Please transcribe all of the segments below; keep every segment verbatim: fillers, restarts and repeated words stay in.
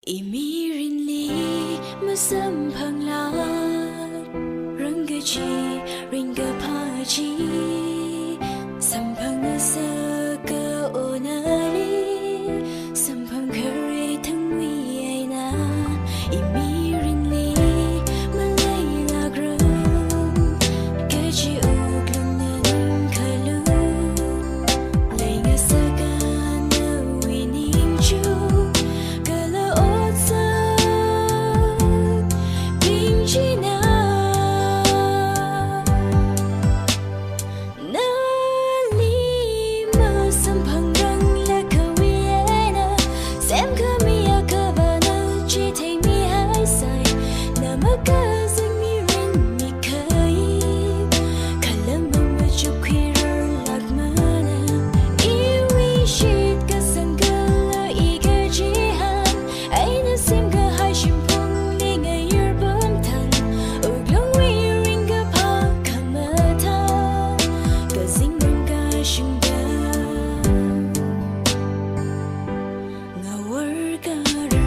Imirinli masamphanglak rang kaji ringkaphā chi, samphangngasaka onali, samphang kharei thangwui eina, imirinli maleilak rang kaji wuklungna ningkhalung, leingasaka nawui ningchuk kala otsakbing china, nali masamphangranglakkhawui eina, semkhami Akhavana chitheimihaisai, na makazang mirin mikahai, kala mamachuk khuirarlakmana, iwui shitkasang kala i kachihān eina semkahai shimphungli ngayur pamthang, wuklungwui ringkaphā khamathā, kazingram kashungda ngaworkara.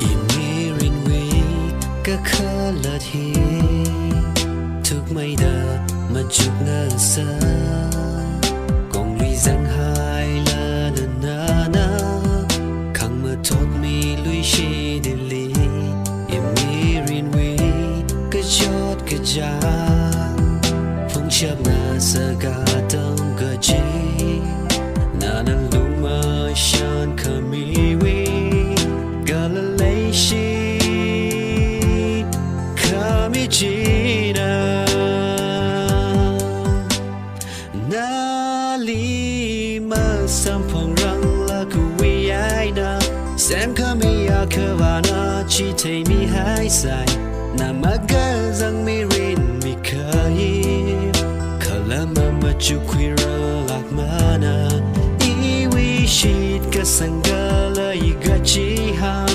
Imirinwui kakhalat hi thukmeida machukngasā, konglui zanghailaga nana khangmathot miluishit ili, imirinwui kachot kachāng phungshapngasaka atam kaji, nana lumashan khamiwui kala leishit khami china, nali masamphangranglakkhawui eina, semkhami Akhavana chitheimihaisai, na makazang mirin mikahai, kala mamachuk khuirarlakmana, iwui shitkasang kala i kachihān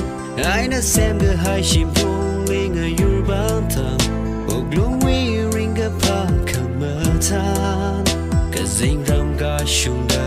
eina semkahai shimphungli ngayur pamthang, wuklungwui ringkaphā khamathān, kazingram kashungda